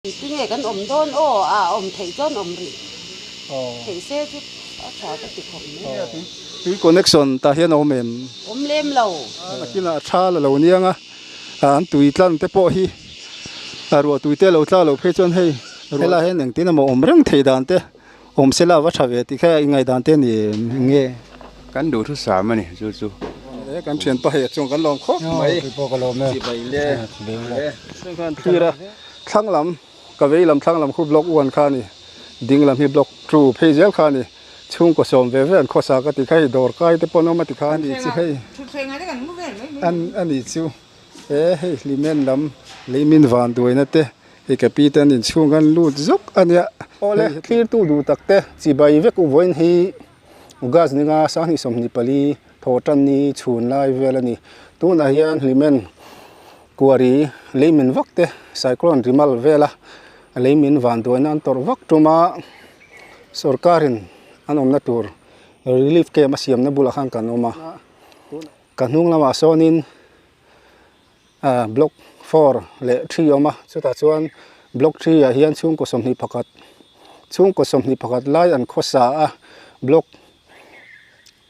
Tinge kan awm dawn aw a awm theih chuan awm rih theih se chu a tha ka ti khawp mai. Tui connection tah hian a awm em? Awm lem lo. Nakinah a tha la lo niang a, an tui tlan te pawh hi a ruah tui te lo tla lo phei chuan hei helai hian engtin emaw awm reng thei dan te awm se la va tha ve tih kha ingaihdan te a ni em nge? Kan duhthusam a ni chu chu. E kan thianpa hei a chuan kan lawm khawp mai. Chibai le. Thlir a. Thlang lam ka vei lam thlang lam khu block one kha a ni ding lam hi block two phei zel kha a ni chhungkaw sawm ve ve an khawsa ka ti kha hei dawr kai te pawh an awm a ti kha a ni chu hei an a ni chu he hei hlimen lam leimin van duaina te hei ka pi te an inchhung an lut zuk a nia awle thlir tu duh tak te chibai vek u vawiin hi gas ninga sanghnih 24 thaw tan ni chhun lai vel a ni tunah hian hlimen Kuari leimin vak te cyclone rimal vela leimin vanduaina an tawrh vak tuma sorkarin an awmna tur relief camp a siamna bulah khan kan awm a ka hnung lamah sawnin ah block four leh three a awm a chutah chuan block three ah hian chhungkaw 21 chhungkaw 21 lai an khawsa a block.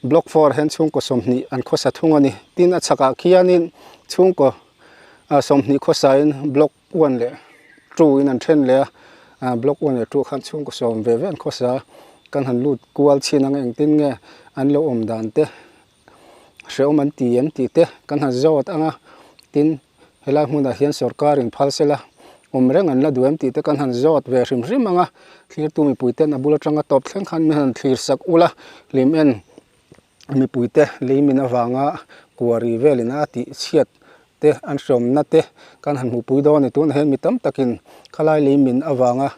Block four hian chhungkaw 20 an khawsa thung a ni. Tin a chhakah khianin chhungkaw 20 khawsain block one leh two in an then leh a, block one leh two khan chhungkaw 10 ve ve an khawsa a, kan han lut kual chhin ang engtin nge an lo awm dan te hrehawm an ti em tih te kan han zawt ang a, tin helai hmunah hian sorkar in phal sela awm reng an la duh em tih te kan han zawt ve hrim hrim ang a, thlirtu mipui ten a bul atanga tawp thleng khan min han thlir sak ula hlim en mipui te lei min avanga kuari velin a tih chhiat te an hrawmna te kan han hmuhpui dawn a ni tunah hian mi tam takin khalai lei min avanga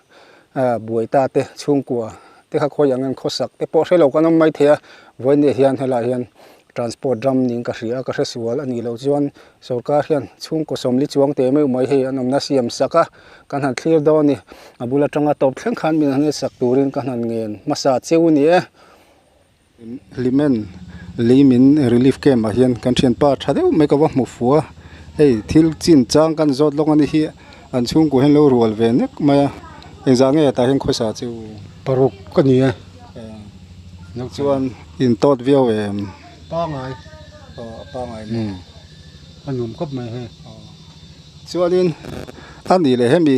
buai ta te chhungkua te kha khawi ang en khawsak te pawh hrelo kan awm mai thei a vawiin hian helaiah hian Transport ram niin ka hria a, ka hre sual a nih loh chuan sorkar hian chhungkaw 40 chuang teh meuh mai hei an awmna siam sak a, kan han thlir dawn a ni. A bul atanga tawp thleng khan min han sak turin ka han ngen hmasa cheu a ni e. Hlimen leimin relief camp ah hian kan thianpa tha deuh mai ka va hmu fu a, hei thil chin chang kan zawt lawk a ni hi an chhungkaw hian lo rual ve nek mai a, engzah nge tah hian khawsa cheu? Paruk ka ni e. Chuan in tawt viau em? Pangai. Aw a pangai maw? A nuam khawp mai hei. Chuanin a nih leh hemi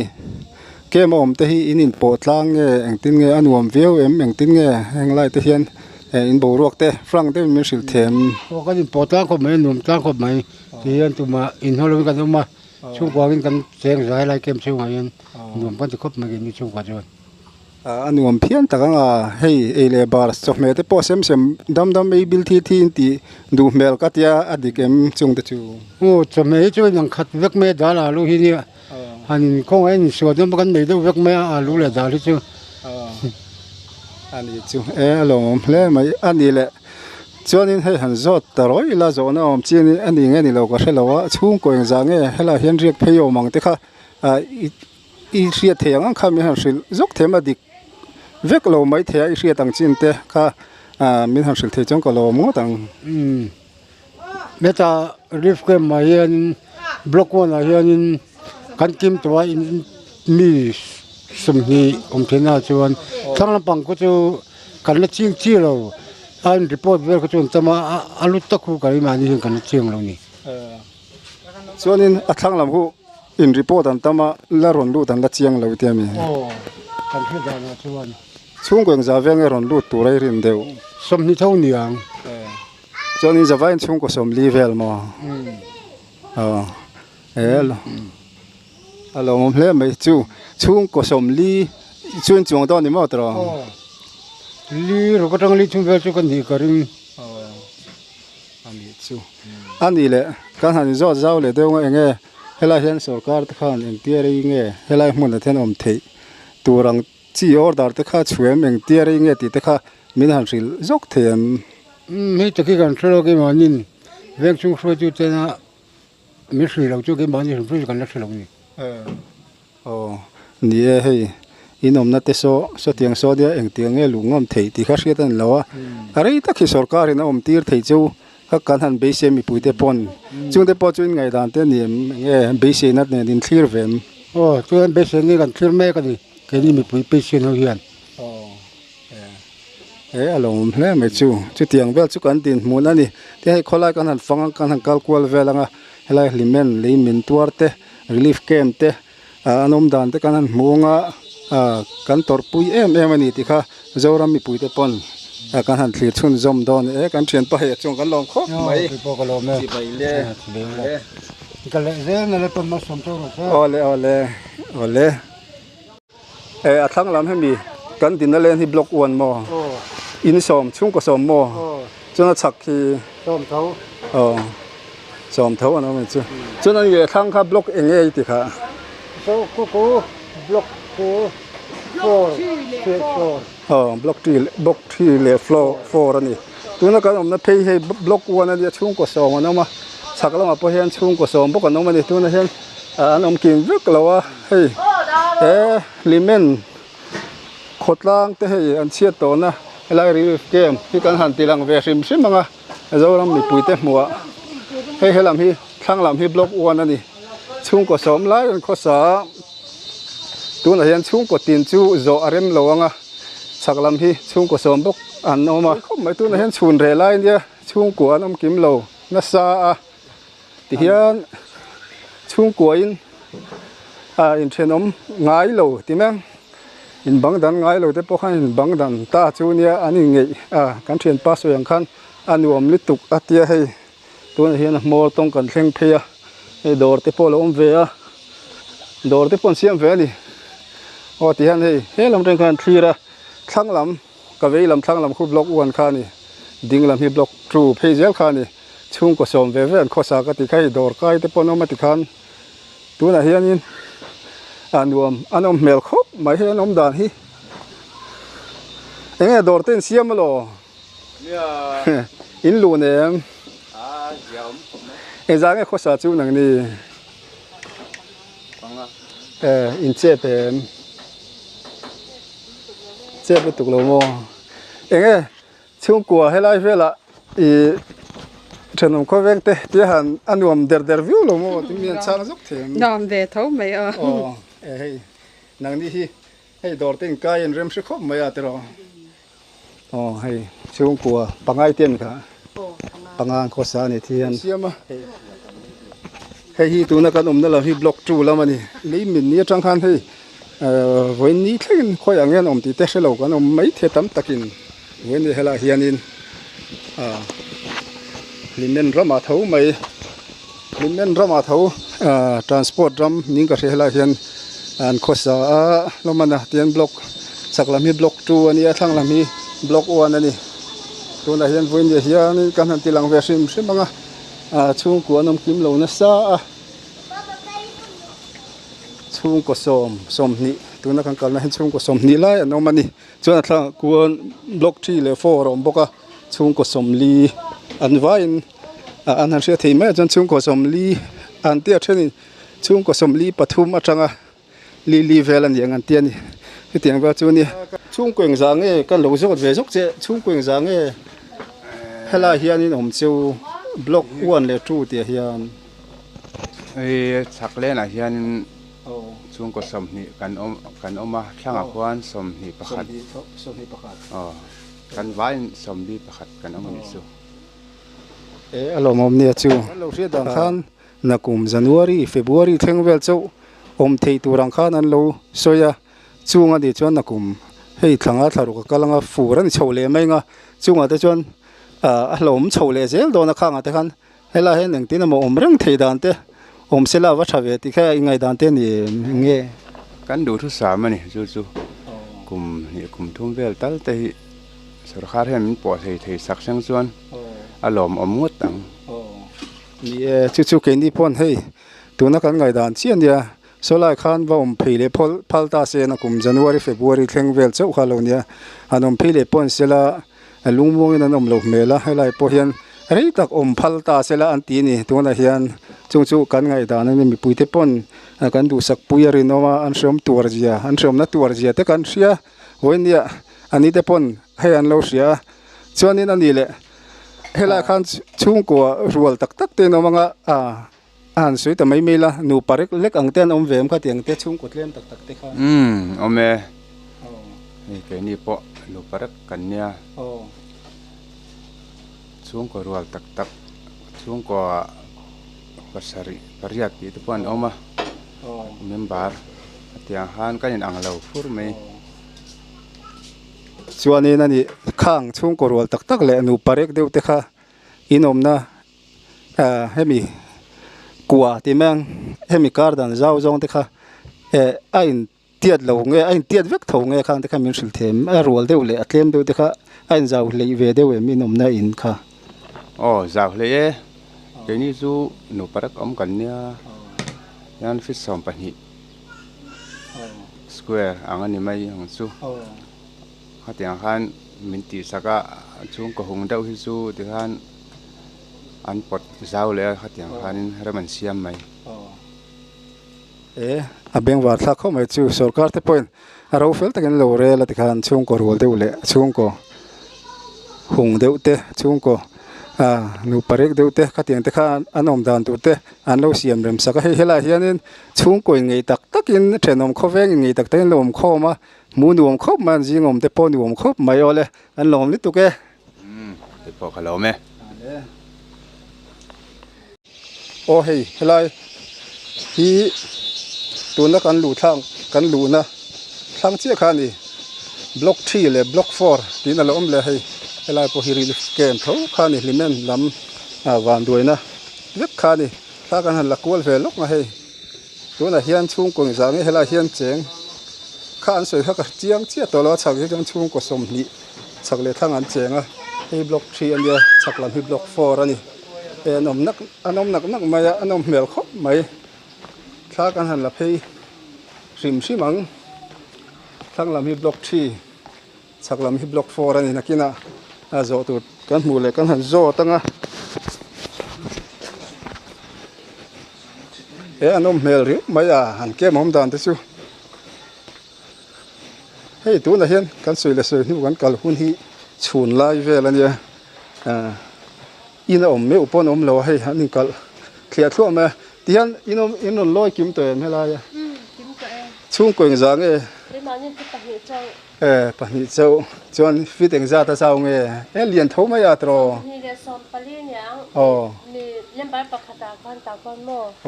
camp a awm te hi in inpawh tlang nge engtin nge a nuam viau em engtin nge heng lai te hian in boruak te frank deuhin min hrilh them. Aw kan inpawh tlang khawp mai a nuam tlang khawp mai ti hian tumah inhaw lovin kan awm a chhungkuangin kan cheng zai lai camp chhungah hian nuam kan ti khawp mai keini chhungkua chuan. A nuam phian tak ang a, hei ei leh bar chawhmeh te pawh sem sem dam dam ei bil thi thi in tih duh hmel ka tia a dik em chung te chu. Aw chawhmeh hi chuan ang khat vek mai a dal alu hi nia han in kawngah hian insual dawn bawk an nei deuh vek mai a alu leh dal hi chu. A ni chu e a lawmawm hle mai a ni leh chuanin hei han zawt ta rawih ila zawhna awm chi a ni nge ni lo ka hre lo a chhungkaw engzah nge helaiah hian riak phei awm ang te kha i I hriat thei ang ang kha min han hrilh zawk them a dik vek lo mai thei a i hriat ang chin te kha min han hrilh thei chuan ka lawm ngawt ang. Umm heta relief camp ah hianin block one ah hianin kan kim tawh a in mi 20 awm theihna ah chuan thlang lampang khu chu kan la ching chi lo a in report vel kha chu an tam a a lut tak khu ka rin mahni hian kan la chiang lo a ni. Chuanin a thlang lam khu In report an tam a, la rawn lut an la chiang lo tia mi. Aw, kan hre dan ah chuan. Chhungkaw engzah veng e rawn lut tur a i rin deuh. 20 tho niang. Chuan in zavaiin chhungkaw 40 vel maw? Aw, e a lawmawm hle mai chu. Chhungkaw 40 chu in chuang dawn ni maw tawh? Aw, li ruk atang li thum vel chu ka nih ka ring. Aw. A nih chu. A nih leh kan han inzawt zau leh deuh eng nge helai hian sorkar te khan engtia rei nge helai hmunah te hian awm theih tur ang chi order te kha chhuem engtia rei nge tih te kha min han hrilh zawk thei em? Umm hei taki kan hre lawk emaw nin veng chhung hruaitu tena min hrilh loh chu keimahni hrim hrim chu kan la hre lo a ni. Aw, ni e hei, in awmna te saw sawtiang saw nia engtiang nge luh ngawm theih tih kha hriat a ni lo a, a rei tak hi sorkarin a awm tir thei chu kha kan han beisei mipuite pawn chungte pawh chu in ngaihdan te a ni em eng nge beiseina nen in thlir ve em? Aw chuan beisei ni kan thlir mek a ni keini mipui patient ho hian. Aw e a lo awm hle mai chu chutiang vel chu kan dinhmun a ni te hei khawlai kan han fang a kan han kal kual vel ang a helai hlimen lei min tuar te relief camp te ah an awm dan te kan han hmu ang a ah kan tawrhpui em em a ni tih kha Zoram mipui te pawn ah kan han thlir chhunzawm dawn e kan thianpa hei a chuan kan lawm khawp mai chibai le awle awle awle e a thlang lam hemi kan dinna len hi block one maw in sawm chhungkaw sawm maw chuan a chhak khi aw sawm tho an awm ang chu chuan a ni a thlang kha block eng nge i ti kha. Aw block three leh block three leh floor four a ni tuna kan awmna phei hei block one a nia chhungkaw sawm an awm a chhak lamah pawh hian chhungkaw sawm bawk an awm a ni tunah hian ah an awm kim vek lo a hei he hlimen khawtlang te hei an chhiat tawhna helai relief camp hi kan han ti lang ve hrim hrim ang a Zoram mipui te hmuhah hei helam hi thlang lam hi block one a ni chhungkaw sawm lai an khawsa a tunah hian chhungkaw tin chu zawh a rem lo ang a chhak lam hi chhungkaw sawm bawk an awm a khawp mai tunah hian chhun reh lai ania chhungkua an awm kim lo nasa a tihian chhungkua in ah inthenawm ngai lo ti mai ang in bang dan ngai lo te pawh khan in bang dan ta chu nia an inngeih a kan thianpa sawi ang khan a nuam lutuk a tia hei tunah hian a hmawr tawng kan thleng phei a hei dawr te pawh a lo awm ve a dawr te pawh an siam ve a ni aw ti hian hei he lam atang khan an thlir a thlang lam ka vei lam thlang lam khu block one kha a ni ding lam hi block two phei zel kha a ni chhungkaw sawm ve ve an khawsa ka ti kha hei dawr kai te pawh an awm a tikhan tunah hianin a nuam a nawm hmel khawp mai hei an awm dan hi eng nge dawr te in siam alaw in luh nem engzah nge khawsa chu nang ni e in chep em chep lutuk lo maw eng nge Chhungkua helai velah ih thenawm khawveng te tia han a nuam der der viau lo maw tin mi an chhang zawk thei ang. Nuam ve tho mai a. Aw e hei nangni hi hei dawr te inkai in rem hre khawp mai a tiraw. Aw hei chhungkua pangai te an kha panga an khawsa a ni thi hian. Siam a hei hi tuna kan awmna lam hi block two lam a ni lei min ni atang khan hei Vawiin ni thlengin khawi ang hian awm tih te hre lo kan awm mai thei tam takin vawiin ni helaiah hianin ah hlimen ramah tho mai hlimen ramah tho ah transport ram ning ka hria helaiah hian an khawsa a hlawm a ni tihian block chhak lam hi block two a nia thlang lam hi block one a ni tunah hian vawiin ni ah hianin kan han ti lang ve hrim hrim ang a ah chhungkua an awm kim lo nasa a. Chhungkaw sawm sawmhnih tuna kan kalna hian chhungkaw sawmhnih lai an awm a ni chuan a thlangah khuan block three leh four a awm bawk a chhungkaw sawmli an vaiin ah an han hriat thei mai a chuan chhungkaw sawmli an tia thenin chhungkaw sawmli pathum atanga li li vel a ni ang an tia ni hetiang vel chu a ni. Chhungkaw engzah nge ka lo zawt ve zawk che chhungkaw engzah nge helaiah hianin awm cheu block one leh two tih ah hian. Hei chhak lenah hianin chhungkaw 20 kan awm kan awm a thlangah khuan 21 aw kan vaiin 41 kan awm a nih chu. E a lawmawm nia chu. An lo hriat dan khan nakum January February thleng vel chauh awm thei tur ang khan an lo sawi a chung a nih chuan nakum hei thlanga thlaruk a kal anga fur a ni chho leh mai anga chungah te chuan a hlawm chho leh zel dawn a khangah te khan Helai hian engtin emaw awm reng thei dan te awm se la va tha ve tih kha i ngaihdan te a ni em nge? Kan duhthusam a ni chu chu kum hnih kum thum vel tal te hi sorkar hian min pawh thei thei sak thleng chuan a lawmawm ngawt ang. Ni e, chu chu keini pawn hei tuna kan ngaihdan chiah a nia, sawlai khan va awm phei leh phal phal ta se na kum January February thleng vel chauh kha lo nia, han awm phei leh pawn se la A lungmuangin an awm lo hmel a, helai pawh hian rei tak awm phal ta se la an ti a ni. Tunah hian chung chu kan ngaihdan a ni mipuite pawn kan duhsak pui a rinawm a, an hreawm tuar zia, an hreawmna tuar zia te kan hria vawinia a ni te pawn hei an lo hria a. Chuanin a ni leh helai khan chhungkua rual tak tak te an awm ang a. a han sawi ta mai mai la, nupa rek lek ang te an awm ve em kha tiang te chhungkaw tlem tak tak te kha. Umm awm e, hei keini pawh nupa rek kan nia. Chhungkaw rual tak tak chhungkaw pasarih pariat tih te pawh an awm a member a tiang khan kan in ang lo fur mai. Chuanin a nih khang chhungkaw rual tak tak leh nupa rek deuh te kha inawmna ah hemi kua tih mai ang hemi kar dan zau zawng te kha eh a in. Tiat lo nge, a intiat vek tho nge khang te kha min hrilh them, a rual deuh leh a tlem deuh te kha a inzau hleih ve deuh em inawmna in kha. Aw zau hleih e, keini chu nupa rek awm kan nia, hian feet 12 square ang a ni mai ang chu, khatiang khan min tihsak a, chhungkaw hung deuh hi chu tikhan an pawt zau leh a khatiang khanin rem an siam mai. E, a bengvar thlak khawp mai chu sorkar te pawhin a ro fel takin lo rel a tikhan chhungkaw rual deuh leh chhungkaw hung deuh te chhungkaw ah nupa rek deuh te khatiang te kha an awm dan tur te an lo siam rem sak a hei helaiah hianin chhungkaw in ngei tak takin thenawm khawveng in ngei tak takin lo awm khawm a hmuh nuam khawp mai an zing awm te pawh nuam khawp mai awle an lawm lutuk e. Umm hei pawh ka lawm e. Aw hei helai hi tuna kan luh thlang kan luhna thlang chiah kha a ni block three leh block four tiin a lo awm leh a hei helai pawh hi relief camp tho kha a ni hlimen lam ah vanduaina vek kha a ni thla kan han la kual ve lawk a hei tunah hian chhungkaw engzah nge helai hian cheng kha an sawi kha ka chiang chiah tawh lo a chhak hi chuan chhungkaw 20 chhak leh thlang an cheng a hei block three a nia chhak lam hi block four a ni. He an awm nak an awm nak nak mai a an awm hmel khawp mai thla kan han la phei hrim hrim ang thlang lam hi block three chhak lam hi block four a ni nakinah a zawh tur kan hmuh leh kan han zawt ang a he an awm hmel riau mai a han kem awm dan te chu hei tunah hian kan sawi leh sawi hnu kan kal hun hi chhun lai vel a nia. Ah in a awm meuh pawh an awm lo a hei an inkalh thliah thluah mai a tihian in awm in rawn lawi kim tawh em helai a chhungkaw engzah nge e pahnih chauh chuan feet engzat a zau nge e lian tho mai a tiraw aw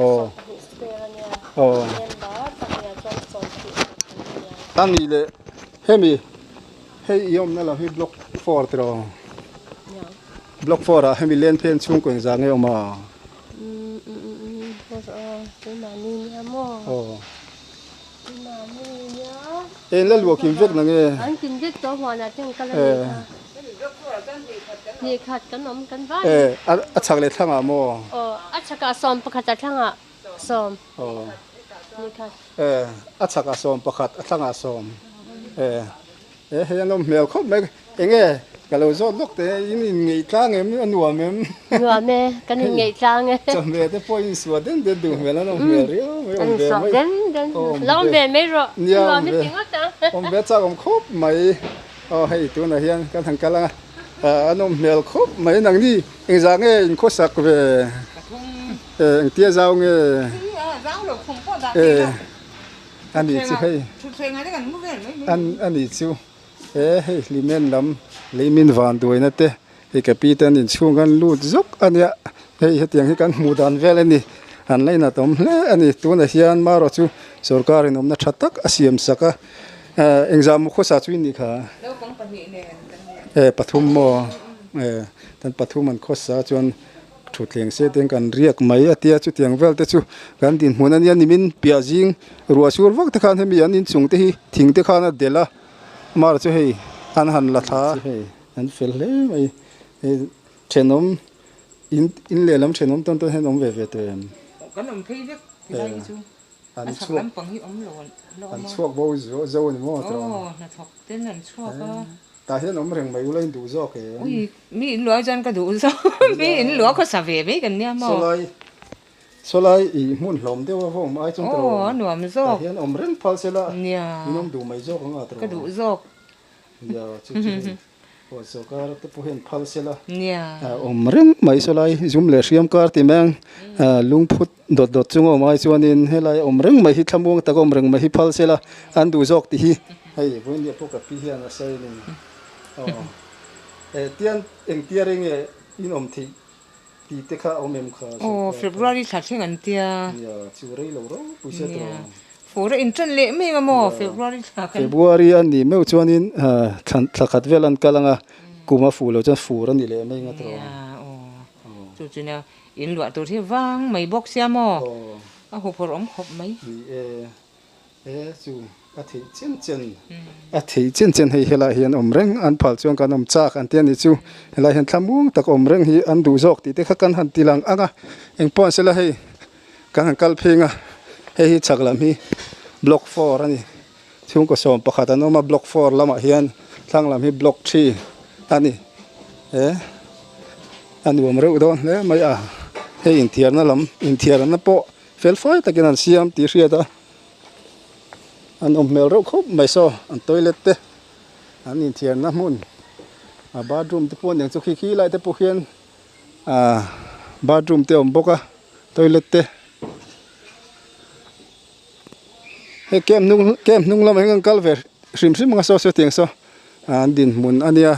aw aw a nih leh hemi. Hei i awmna lam hi block four tiraw? Block four ah hemi len phen chhungkaw engzah nge awm a? Aw. Eng la luah kim vek na nge? E a chhak leh thlangah maw? Aw. E, a chhakah 11, a thlangah sawm. E, e hei a nawm hmel khawp mai. Enge ka lo zawt lawk teh e, in inngeih tlang em, a nuam em? Nuam e, kan inngeih tlang e. Chawhmeh te pawh in suah den den duh hmel, a nawm hmel riau mai, awm ve mai. Den den, lo awm ve mai rawh, Nia, nuam i ti ngawt ang. Awm ve chak awm khawp mai. Aw hei tunah hian kan han kal ang a, a nawm hmel khawp mai. Nangni engzah nge in khawsak ve? E engtia zau nge? E a ni chu hei a ni chu e hei hlimen lam leimin van duaina te hei ka pi te an inchhung kan lut zawk a nia hei hetiang hi kan hmuh dan vel a ni an la inat awm hle a ni tunah hian marawh chu sorkar in awmna tha tak a siam sak a engzah maw khawsa chu in nih kha e pathum maw e tan pathum an khawsa chuan. Thutthleng se ten kan riak mai a tia chutiang vel te chu kan dinhmun a nia nimin piah zing ruah sur vak te khan hemi an inchung te hi thing te khan a delh a mar chu hei an han la thla a hei an fel hle mai hei thenawm in in lehlam thenawm tawn tawn hian awm ve ve tawh em kan awm phei vek tilai hi chu an chhuak lampang hi awm lo an chhuak bo zo a ni maw aw hnathawk ten an chhuak a. Tah hian awm reng mai ula in duh zawk em? Ui, mi in luah chuan ka duh zawk. Mi in luah khawsa ve mai kan nia maw? Sawlai, sawlai i hmun hlawm deuh a va awm ai chuan tiraw? Aw, a nuam zawk. Tah hian awm reng phal sela, min awm duh mai zawk ang a tiraw? Ka duh zawk. Nia, chu chu hei. Aw sawrkar te pawh hian phal sela awm reng mai saw lai zum leh hriam kar ti mai ang lungphut dawt dawt chunga awm ai chuanin helai awm reng mai hi thlamuang tak awm reng mai hi phal sela an duh zawk tih hi hei vawiin pawh ka pi hian a sawi a ni aw tian engtia reng nge in awm theih tih te kha a awm em kha Aw February thla thleng an tia. Nia chu rei lo ropui sia tawh. Nia fur a intan leh mai ang maw February thla khan. February a nih meuh chuanin thla khat vel an kal ang a kum a fuh loh chuan fur a ni leh mai ang a tawh. Nia aw chu chu nia in luah tur hi vang mai bawk sia maw a huphurh awm khawp mai. Ni e. He chu a theih chen chen a theih chen chen hei helaiah hian awm reng an phal chuan kan awm chak an ti a nih chu helaiah hian thlamuang tak awm reng hi an duh zawk tih te kha kan han ti lang ang a engpawh an sela hei kan han kal pheng a hei hi chhak lam hi block four a ni chhungkaw 11 an awm a block four lamah hian thlang lam hi block three a ni he a nuam reuh dawn hle mai a hei inthiarna lam inthiarna pawh fel fai takin an siam tih hriat a. An awm hmel reuh khawp mai saw an toilet te an inthiarna hmun a bathroom te pawh aniang chu khi khi lai te pawh khian ahh bathroom te a awm bawk a toilet te hei camp hnung camp hnung lamah hian kan kal ve hrim hrim ang a saw saw tiang saw an dinhmun a nia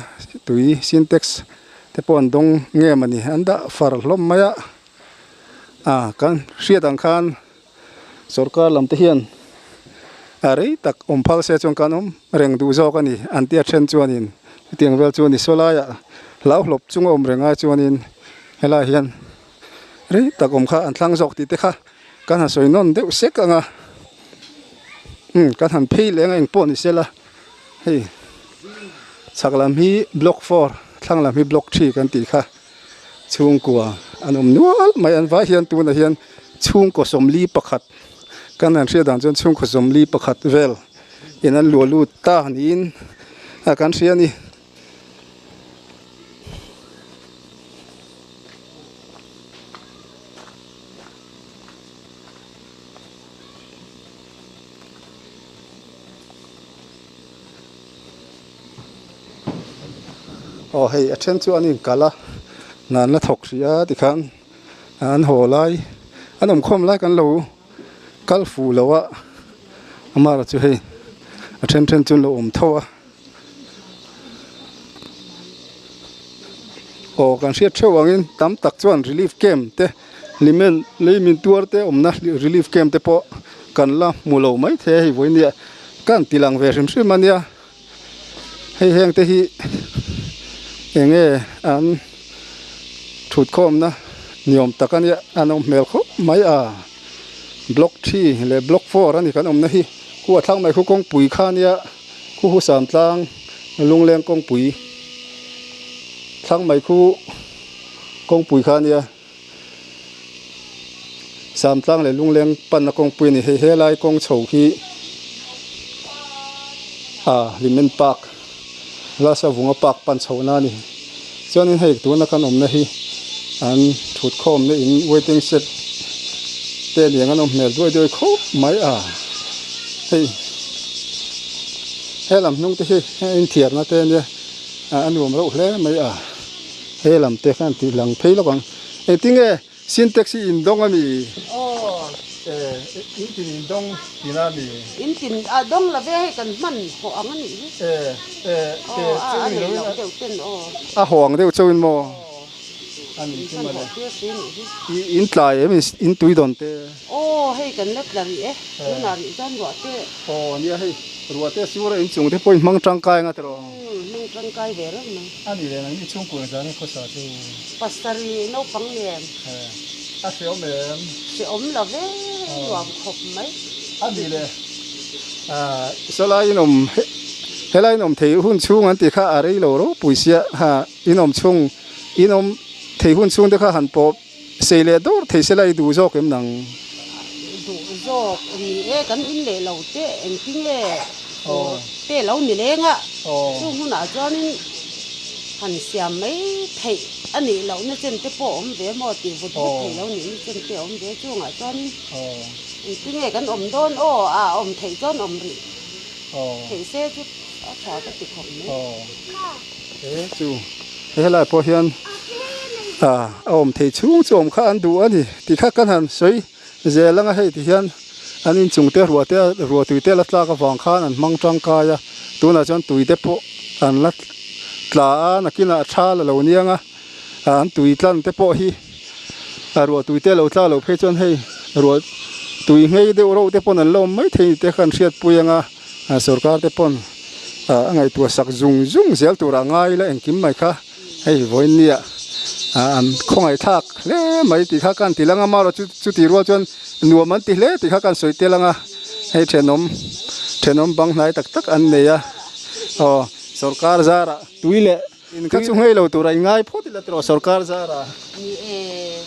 tui sintex te pawh an dawng nge mawni an dah far hlawm mai a ah kan hriat ang khan. Sorkar lam te hian a rei tak awm phal se chuan kan awm reng duh zawk a ni an tia then chuanin hetiang vel chu a ni saw laiah hlauhlawp chunga awm reng ai chuanin helaiah hian rei tak awm kha an thlang zawk tih te kha kan han sawi nawn deuh sek ang a umm kan han phei leh ang a engpawh ni sela hei chhak lam hi block four thlang lam hi block three kan tih kha. Chhungkua an awm nual mai an vai hian tunah hian chhungkaw 41 kan han hriat dan chuan chhungkaw 41 vel in an luah lut ta niin a kan hria a ni. Aw hei a then chu an inkal a hna an la thawk hrih a tikhan an haw lai an awm khawm lai kan lo kal fuh lo a amah chu hei a then then chu an lo awm tho a aw kan hriat theuh angin tam tak chuan relief camp te hlimen lei min tuar te awmna relief camp te pawh kan la hmu lo maithei a hei vawinia kan ti lang ve hrim hrim a nia. Hei heng te hi eng nge an thut khawmna ni awm tak a nia an awm hmel khawp mai a block three leh block four a ni kan awmna hi khu a thlang mai khu kawngpui kha a nia khu hu sam tlang lungleng kawngpui thlang mai khu kawngpui kha a nia sam tlang leh lungleng panna kawngpui a ni hei helai kawng chho hi ah hlimen park lasa vunga park pan chhoh na a ni chuanin hei tuna kan awmna hi an thut khawmna in waiting shed te aniang an awm hmel duai duai khawp mai a hei helam hnung te hi a inthiarna te ania a nuam reuh hle mai a. He lam te khan tih lang phei lawk ang. Engtinge Sintex hi in dawng a mi? Aw. Eh, in tin in dawng tina a mi? In tin a dawng lo ve hei kan hman hawh ang a nih hi. Eh, eh, te cheu a ni nei lo loh deuh ten aw. A hawh ang deuh chauhin maw? Aw. A ni chu In hman mawle. hawh tir si a nih hi. I in tlai em in tui dawn te? Aw, hei kan la tla rih e. Tunah rih chuan ruah te. Aw, nia hei ruah te sur a inchung te pawh in hmang tangkai ang a tiraw? Umm, hmang tangkai ve reng mai. A ni leh nangni chhungkua zan in khawsa chu. Pasarih naupang nen. A hreawm em? Hreawm lo ve, nuam khawp mai. A ni leh sawlai in awm helai in awm thei hun chhung an tih kha a rei lo ropui sia ha in awm chhung in awm thei hun chhung te kha han pawh Sei leh dawr thei se la i duh zawk em nang? Duh zawk ni e, kan in leh lo te engtinge tur te lo ni leng a, chu hmunah chuanin han siam mai theih a nih lohna chen te pawh awm ve maw tih vut vut thei lo nihna chen te awm ve chungah chuanin engtinge kan awm dawn aw a awm theih chuan awm rih theih se chu a tha ka ti khawp mai. Chu helai pawh hian a awm thei chhung chu awm kha an duh a ni tih kha kan han sawi zel anga hei ti hian an inchung te ruah te ruah tui te la tlak avang khan an hmang tangkai a tunah chuan tui te pawh an la tla a nakinah tha la lo niang a an tui tlan te pawh hi a ruah tui te lo tla loh phei chuan hei ruah tui nghei deuh reuh te pawn an la awm maithei ni te kha an hriatpui ang a. Sorkar te pawn a ngaihtuah sak zung zung zel turah ngai ila engkim mai kha hei vawiin nia an khawngaih thlak hle mai tih kha ka han ti lang a amaherawh chu chuti rual chuan nuam an ti hle tih kha ka han sawi tel ang a hei thenawm thenawm bang hnai tak tak an nei a aw sorkar zarah tui leh In kha chu nghei lo tura i ngai phawt ila tiraw sorkar zara. Ni e,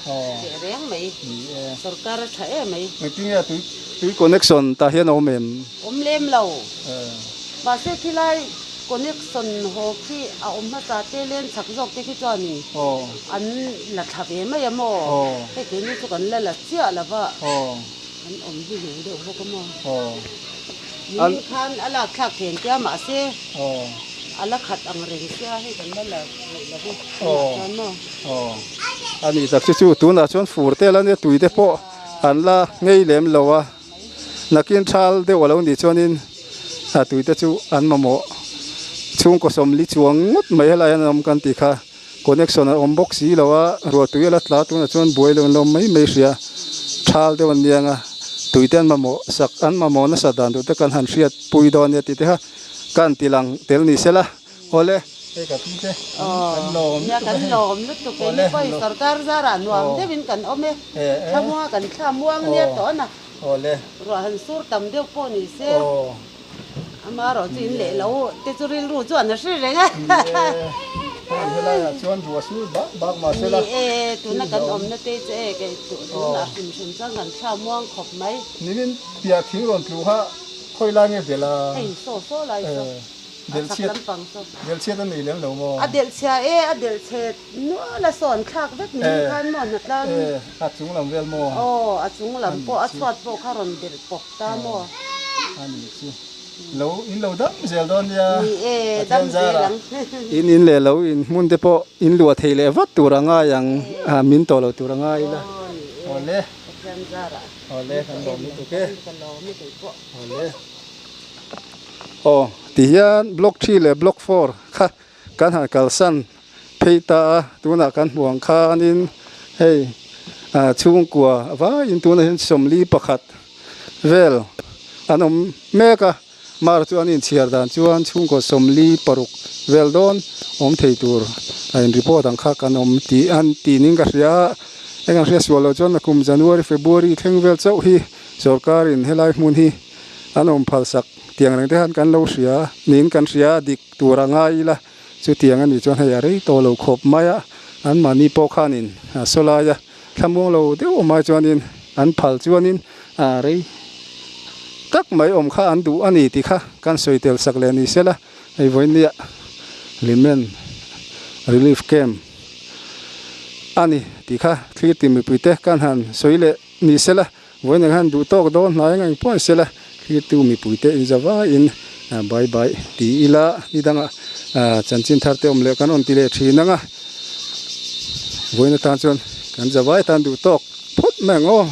teh reng mai. Ni e. Sorkar a tha em mai. Engtin nge tui tui connection tah hian a awm em? Awm lem lo. Mahse khilai connection haw khi a awm hmasa te len chak zawk te khi chuanin an la thla ve mai a maw? Hei keini chu kan la la chiah lo va, kan awm hi hnu deuh bawk a maw? Nimin khan a lak thlak then tia mahse a la khat ang reng sia hei kan la la ngaih lo e tunah chuan maw. A nih tak chu chu tunah chuan fur tel a nia tui te pawh an la ngei lem lo a nakin thal deuh a lo nih chuanin a tui te chu an mamawh chhungkaw sawmli chuang ngawt mai helai hian an awm kan tih kha connection a awm bawk si lo a ruah tui a la tla tunah chuan buai lo an lo awm mai mai hria thal deuh an niang a tui te an mamawh sak an mamawh nasa dan duh te kan han hriat pui dawn nia tih te kha ka han ti lang tel ni sela awle hei ka pi te kan lawm nia kan lawm lutuk e ni pawh sorkar zarah nuam deuhin kan awm e thlamuang kan thla muang nia tawh a na awle ruah han sur tam deuh pawh ni se. Amaherawh chu in leh lo te chu rilru chuan a hre reng a. Ni e, hei helaiah chuan ruah sur bak bak mah se la. Ni e, tuna kan awmna te chu e kei tunah hrim hrim chuan kan thla muang khawp mai. Nimin piah thing rawn tlu kha khawi lai nge bel a? Hei saw saw lai saw, a chak lampang saw. Delh chhiat a nei lem lo maw? A delh chhia e, a delh chhe nual a sawn thlak vek nimin khan maw hnatlang in. E, a chung lam vel maw? Aw, a chung lam pawh a chhuat pawh kha rawn delh pawp. Ta maw? A nih chu. Lo in lo dam zel dawn nia. Ni e, dam zel ang. In in leh lo in hmun te pawh in luah thei leh vat tur a ngai ang, min tawh lo tur a ngai ila. Awle. Pathian zarah. Awle, kan lawm lutuk e. Ka lawm e kei pawh. Awle. Aw, tihian block 3 leh block 4 kha kan han kalsan phei ta a, tunah kan hmuh ang khanin hei ah chhungkua vaiin tunah hian 41 vel an awm mek a, mar chu an inchhiar dan chuan chhungkaw 46 vel dawn awm thei tur a in report ang kha kan awm tih an tih ning ka hria a, heng an hria sual loh chuan kum January February thleng vel chauh hi sorkarin helai hmun hi an awm phal sak tiang reng te khan kan lo hria niin kan hria a dik. Tur a ngai ila, chutiang a nih chuan hei a rei tawh lo khawp mai a, anmahni pawh khanin a saw lai a, thlamuang lo deuh awm ai chuanin an phal chuanin a rei tak mai awm kha an duh a ni tih kha kan sawi tel sak leh ni sela, hei vawinia Hlimen Relief Camp a ni tih kha thlir ti mipuite kan han sawi leh ni sela. Vawiin ang hian duh tawk dawn hnai ang engpawh an sel a, thirtu mipuite inzavaiin bye bye ti ila ni dangah chanchin thar te awm leh kan rawn ti leh thin ang a, vawiin atan chuan kan zavai tan duh tawk phawt mai ang aw.